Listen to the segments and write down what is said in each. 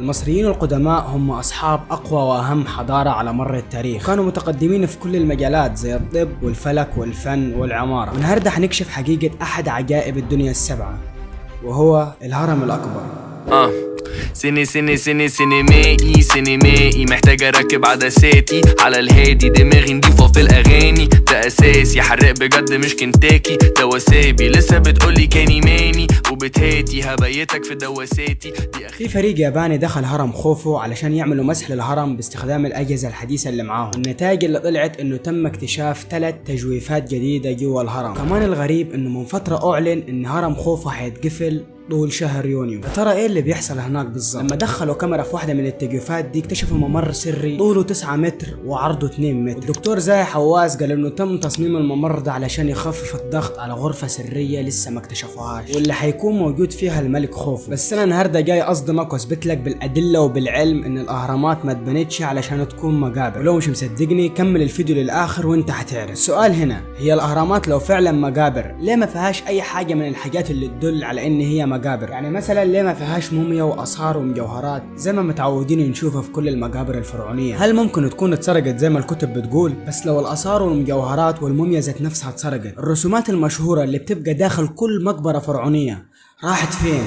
المصريين القدماء هم أصحاب أقوى وأهم حضارة على مر التاريخ، كانوا متقدمين في كل المجالات زي الطب والفلك والفن والعمارة. والنهاردة هنكشف حقيقة أحد عجائب الدنيا السبعة وهو الهرم الأكبر. سيني سيني سيني سينمائي سينمائي، محتاج اركب عدساتي على الهادي، دماغي نضيفة في الاغاني، ده اساسي، حرق بجد مش كنتاكي، ده وسابي لسه بتقولي كاني ماني وبتهاتي هبيتك في دواساتي دي. في فريق ياباني دخل هرم خوفو علشان يعملوا مسح للهرم باستخدام الأجهزة الحديثة اللي معاهم. النتائج اللي طلعت انه تم اكتشاف 3 تجويفات جديدة جوا الهرم. كمان الغريب انه من فترة اعلن ان هرم خوفو هيتقفل طول شهر يونيو. يا ترى ايه اللي بيحصل هناك بالظبط؟ لما دخلوا كاميرا في واحدة من التجويفات دي اكتشفوا ممر سري طوله 9 متر وعرضه 2 متر. الدكتور زاهي حواس قال انه تم تصميم الممر ده علشان يخفف الضغط على غرفة سرية لسه ما اكتشفوهاش واللي هيكون موجود فيها الملك خوفو. بس انا النهارده جاي اصدمك واثبت لك بالادلة وبالعلم ان الاهرامات ما اتبنتش علشان تكون مقابر، ولو مش مصدقني كمل الفيديو للاخر وانت هتعرف. السؤال هنا، هي الاهرامات لو فعلا مقابر ليه ما فيهاش اي حاجة من الحاجات اللي تدل على ان هي مقابر؟ يعني مثلا ليه ما فيهاش موميا واثار ومجوهرات زي ما متعودين نشوفها في كل المقابر الفرعونية؟ هل ممكن تكون اتسرقت زي ما الكتب بتقول؟ بس لو الاثار والمجوهرات والموميا ذات نفسها اتسرقت، الرسومات المشهورة اللي بتبقى داخل كل مقبره فرعونيه راحت فين؟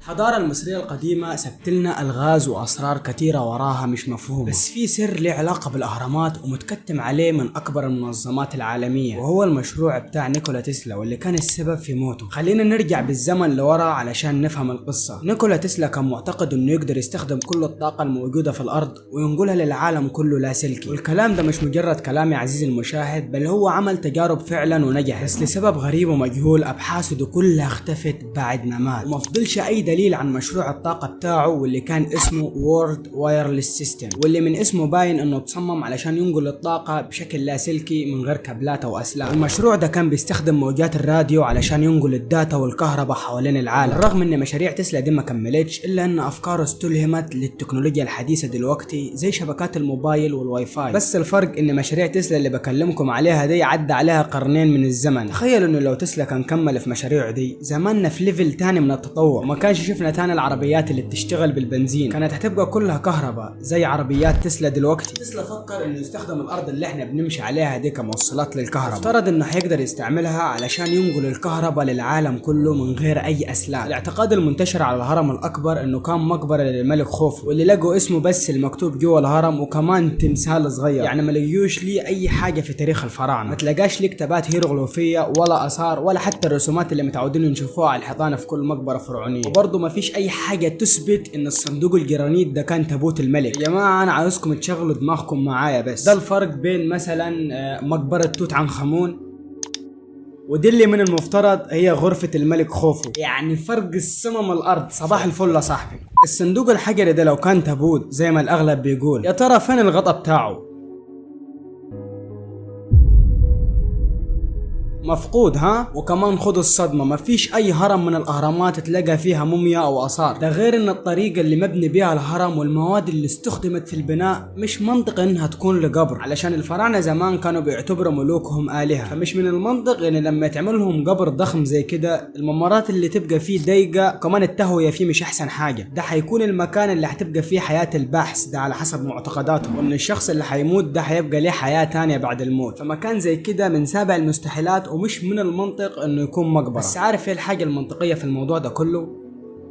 الحضارة المصرية القديمة سبت لنا ألغاز وأسرار كثيرة وراها مش مفهومة، بس في سر له علاقة بالأهرامات ومتكتم عليه من أكبر المنظمات العالمية، وهو المشروع بتاع نيكولا تسلا واللي كان السبب في موته. خلينا نرجع بالزمن لورا علشان نفهم القصة. نيكولا تسلا كان معتقد إنه يقدر يستخدم كل الطاقة الموجودة في الأرض وينقلها للعالم كله لاسلكي، والكلام ده مش مجرد كلام يا عزيزي المشاهد، بل هو عمل تجارب فعلا ونجح، بس لسبب غريب ومجهول أبحاثه دي كلها اختفت بعد ما مات، وما فضلش أي دليل عن مشروع الطاقة بتاعه واللي كان اسمه World Wireless System، واللي من اسمه باين انه تصمم علشان ينقل الطاقة بشكل لاسلكي من غير كابلات او اسلاك. المشروع ده كان بيستخدم موجات الراديو علشان ينقل ال data والكهرباء حوالين العالم. رغم ان مشاريع تسلا دي ما كملتش، الا ان افكاره استلهمت للتكنولوجيا الحديثة دلوقتي زي شبكات الموبايل والواي فاي. بس الفرق ان مشاريع تسلا اللي بكلمكم عليها دي عدى عليها قرنين من الزمن. تخيلوا انه لو تسلا كان كمل في مشاريعه دي زماننا في level تاني من التطور، وما كانش شفنا تاني العربيات اللي بتشتغل بالبنزين، كانت هتبقى كلها كهرباء زي عربيات تسلا دلوقتي. تسلا فكر انه يستخدم الارض اللي احنا بنمشي عليها دي كموصلات للكهرباء، افترض انه هيقدر يستعملها علشان ينقل الكهرباء للعالم كله من غير اي اسلاك. الاعتقاد المنتشر على الهرم الاكبر انه كان مقبره للملك خوفو، واللي لقوا اسمه بس المكتوب جوه الهرم وكمان تمثال صغير، يعني ما لقيوش ليه اي حاجة في تاريخ الفراعنة، ما تلاقاش ليه كتابات هيروغليفيه ولا اثار ولا حتى الرسومات اللي متعودين نشوفوها على الحيطان في كل مقبره فرعونيه. وبرضه ما فيش اي حاجة تثبت ان الصندوق الجرانيت ده كان تابوت الملك. يا جماعة انا عاوزكم تشغلوا دماغكم معايا، بس ده الفرق بين مثلا مقبره توت عنخ امون ودي اللي من المفترض هي غرفة الملك خوفو، يعني فرق السما من الأرض. صباح الفل يا صاحبي. الصندوق الحجري ده لو كان تابوت زي ما الأغلب بيقول، يا ترى فين الغطا بتاعه؟ مفقود ها؟ وكمان خدوا الصدمة، مفيش أي هرم من الأهرامات تلاقى فيها موميا أو آثار، ده غير إن الطريقة اللي مبني بيها الهرم والمواد اللي استخدمت في البناء مش منطق إنها تكون لقبر، علشان الفراعنة زمان كانوا بيعتبروا ملوكهم آلهة، فمش من المنطق إن لما يتعمل لهم قبر ضخم زي كده الممرات اللي تبقى فيه ضيقة، وكمان التهوية فيه مش أحسن حاجة. ده هيكون المكان اللي هتبقى فيه حياة البحث ده على حسب معتقداتهم، وإن الشخص اللي هيموت ده هيبقى ليه حياة تانية بعد الموت، فمكان زي كده من سابع المستحيلات ومش من المنطق انه يكون مقبره. بس عارف ايه الحاجة المنطقية في الموضوع ده كله؟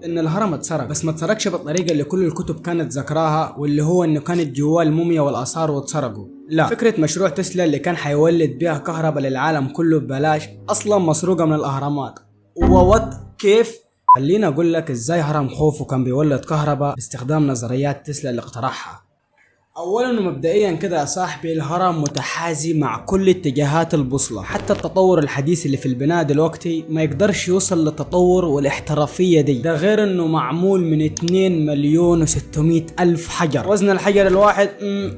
ان الهرم اتسرق، بس ما اتسرقش بالطريقة اللي كل الكتب كانت ذكراها، واللي هو انه كانت جواه الموميا والاثار واتسرقوا. لا، فكرة مشروع تسلا اللي كان حيولد بيها كهرباء للعالم كله ببلاش اصلا مسروقه من الاهرامات. what كيف؟ خليني اقول لك ازاي هرم خوفو كان بيولد كهرباء باستخدام نظريات تسلا اللي اقترحها. اولا ومبدئيا كده يا صاحبي، الهرم متحازي مع كل اتجاهات البوصلة، حتى التطور الحديث اللي في البناء دلوقتي ما يقدرش يوصل للتطور والاحترافية دي، ده غير انه معمول من 2,600,000 حجر، وزن الحجر الواحد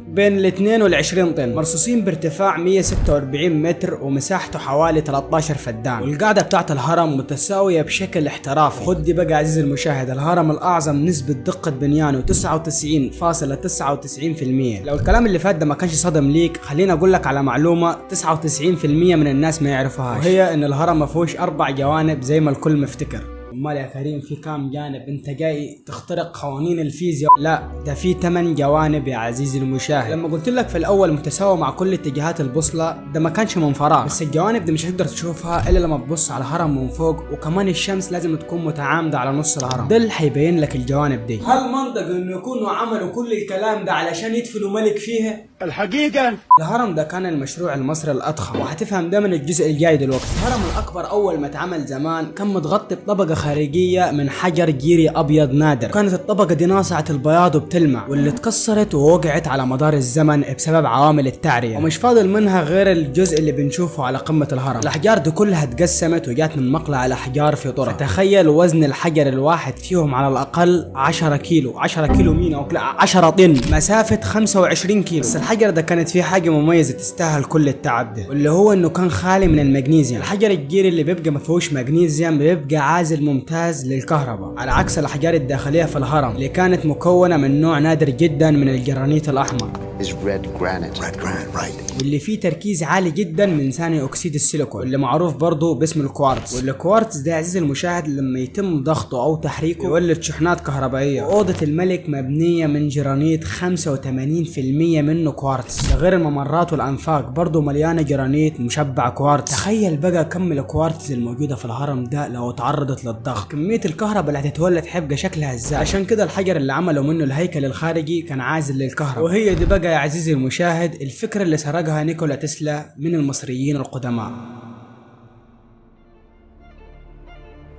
بين الاثنين والعشرين طن، مرصوصين بارتفاع 146 متر ومساحته حوالي 13 فدان، والقاعدة بتاعت الهرم متساوية بشكل احترافي. خد دي بقى عزيزي المشاهد، الهرم الاعظم نسبة دقة بنيانه 99.99%. لو الكلام اللي فات ده ما كانش صدم ليك، خليني اقول لك على معلومة 99% من الناس ما يعرفوهاش، وهي ان الهرم ما فيهوش 4 جوانب زي ما الكل مفتكر. امال يا كريم في كام جانب؟ انت جاي تخترق قوانين الفيزياء؟ لا، ده في 8 جوانب يا عزيزي المشاهد. لما قلت لك في الاول متساوي مع كل اتجاهات البوصلة، ده ما كانش من فراغ، بس الجوانب دي مش هتقدر تشوفها الا لما تبص على الهرم من فوق، وكمان الشمس لازم تكون متعامده على نص الهرم، ده اللي هيبين لك الجوانب دي. هل منطق انه يكونوا عملوا كل الكلام ده علشان يدفنوا ملك فيها؟ الحقيقة الهرم ده كان المشروع المصري الاضخم، وهتفهم ده من الجزء الجاي دلوقتي. الهرم الاكبر اول ما اتعمل زمان كان متغطي بطبقه خارجية من حجر جيري ابيض نادر، وكانت الطبقة دي ناصعه البياض وبتلمع، واللي اتكسرت ووقعت على مدار الزمن بسبب عوامل التعريه، ومش فاضل منها غير الجزء اللي بنشوفه على قمة الهرم. الاحجار دي كلها اتقسمت وجات من مقلع الاحجار في طرق، فتخيل وزن الحجر الواحد فيهم على الاقل 10 كيلو، 10 كيلو مين او لا 10 طن، مسافة 25 كيلو. بس الحجر ده كانت فيه حاجة مميزة تستاهل كل التعب ده، واللي هو انه كان خالي من المغنيسيوم. الحجر الجيري اللي بيبقى ما فيهوش مغنيسيوم بيبقى عازل ممتاز للكهرباء، على عكس الاحجار الداخلية في الهرم اللي كانت مكونة من نوع نادر جدا من الجرانيت الاحمر is red granite. Red granite, right. واللي فيه تركيز عالي جدا من ثاني اكسيد السيليكون، واللي معروف برضه باسم الكوارتز. والكوارتز ده عزيزي المشاهد لما يتم ضغطه او تحريكه يولد شحنات كهربائية. واوضه الملك مبنية من جرانيت 85% منه كوارتز، ده غير الممرات والانفاق برضه مليانة جرانيت مشبع كوارتز. تخيل بقى كم الكوارتز الموجودة في الهرم ده لو تعرضت للضغط، كمية الكهرباء اللي هتتولد حيبقى شكلها ازاي. عشان كده الحجر اللي عملوا منه الهيكل الخارجي كان عازل للكهرباء. وهي دي بقى يا عزيزي المشاهد الفكرة اللي سرقها نيكولا تسلا من المصريين القدماء.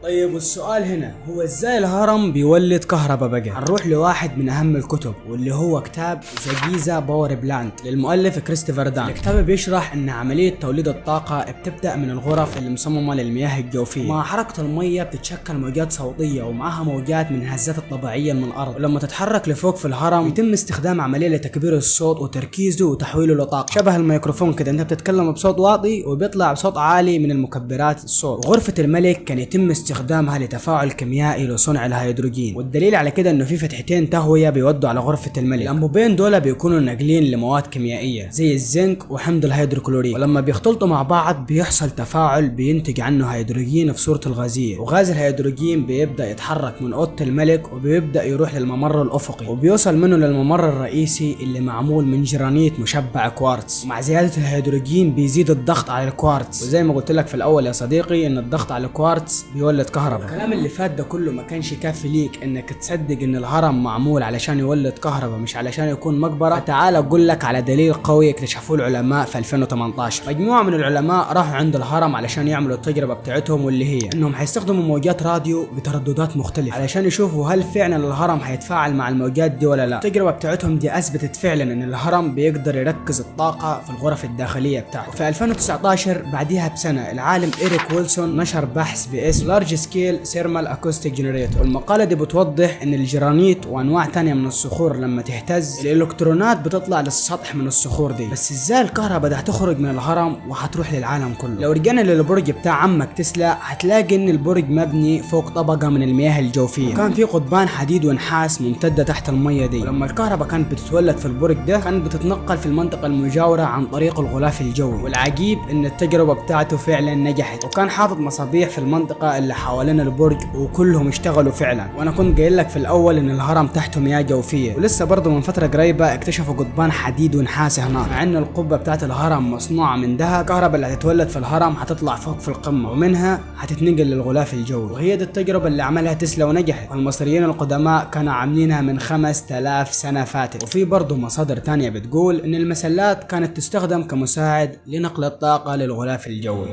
طيب والسؤال هنا هو ازاي الهرم بيولد كهرباء بقى؟ هنروح لواحد من اهم الكتب واللي هو كتاب The Giza Power Plant للمؤلف كريستوفر دان. الكتاب بيشرح ان عملية توليد الطاقة بتبدأ من الغرف اللي مصممة للمياه الجوفية، مع حركة المية بتتشكل موجات صوتية ومعها موجات من الهزات الطبيعية من الارض، ولما تتحرك لفوق في الهرم يتم استخدام عملية لتكبير الصوت وتركيزه وتحويله لطاقة، شبه الميكروفون كده، انت بتتكلم بصوت واطي وبيطلع بصوت عالي من المكبرات الصوت. غرفة الملك كان يتم استخدامها لتفاعل كيميائي لصنع الهيدروجين، والدليل على كده انه في فتحتين تهوية بيودوا على غرفة الملك. الانبوبين دول بيكونوا ناقلين لمواد كيميائية زي الزنك وحمض الهيدروكلوريك، ولما بيختلطوا مع بعض بيحصل تفاعل بينتج عنه هيدروجين في صورته الغازية، وغاز الهيدروجين بيبدا يتحرك من اوضة الملك وبيبدا يروح للممر الافقي، وبيوصل منه للممر الرئيسي اللي معمول من جرانيت مشبع كوارتز. ومع زيادة الهيدروجين بيزيد الضغط على الكوارتز، وزي ما قلت لك في الاول يا صديقي ان الضغط على الكوارتز بيولد كهرباء. الكلام اللي فات ده كله ما كانش كافي ليك انك تصدق ان الهرم معمول علشان يولد كهرباء مش علشان يكون مقبره. تعال اقول لك على دليل قوي اكتشفوه العلماء في 2018. مجموعة من العلماء راحوا عند الهرم علشان يعملوا التجربة بتاعتهم، واللي هي انهم هيستخدموا موجات راديو بترددات مختلفة علشان يشوفوا هل فعلا الهرم هيتفاعل مع الموجات دي ولا لا. التجربة بتاعتهم دي اثبتت فعلا ان الهرم بيقدر يركز الطاقة في الغرف الداخلية بتاعته. في 2019 بعديها بسنة العالم إيريك ويلسون نشر بحث باسم Large Scale Thermal Acoustic Generator، والمقالة دي بتوضح ان الجرانيت وانواع تانية من الصخور لما تهتز الالكترونات بتطلع للسطح من الصخور دي. بس ازاي الكهرباء ده هتخرج من الهرم وهتروح للعالم كله؟ لو رجعنا للبرج بتاع عمك تسلا هتلاقي ان البرج مبني فوق طبقة من المياه الجوفية، كان في قضبان حديد ونحاس ممتدة تحت المية دي، ولما الكهرباء كانت بتتولد في البرج ده كانت بتتنقل في المنطقة المجاورة عن طريق الغلاف الجوي. والعجيب ان التجربة بتاعته فعلا نجحت، وكان حاطط مصابيح في المنطقة اللي حوالين البرج وكلهم اشتغلوا فعلا. وانا كنت قايل لك في الاول ان الهرم تحته مياه جوفية، ولسه برضه من فترة قريبة اكتشفوا قضبان حديد ونحاس هناك، مع ان القبة بتاعت الهرم مصنوعة من ذهب. الكهرباء اللي هتتولد في الهرم هتطلع فوق في القمة ومنها هتتنقل للغلاف الجوي. وهي دي التجربة اللي عملها تسلا ونجحت، والمصريين القدماء كانوا عاملينها من 5000 سنة فاتت. وفي برضه مصادر تانية بتقول ان المسلات كانت تستخدم كمساعد لنقل الطاقة للغلاف الجوي.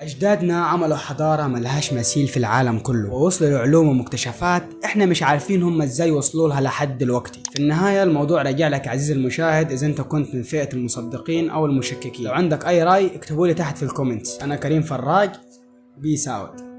أجدادنا عملوا حضارة ملهاش مثيل في العالم كله، ووصلوا لعلوم ومكتشفات احنا مش عارفين هم ازاي وصلوا لها لحد دلوقتي. في النهاية الموضوع رجع لك عزيزي المشاهد اذا انت كنت من فئة المصدقين او المشككين. لو عندك اي رأي اكتبوا لي تحت في ال comments. انا كريم فراج، peace out.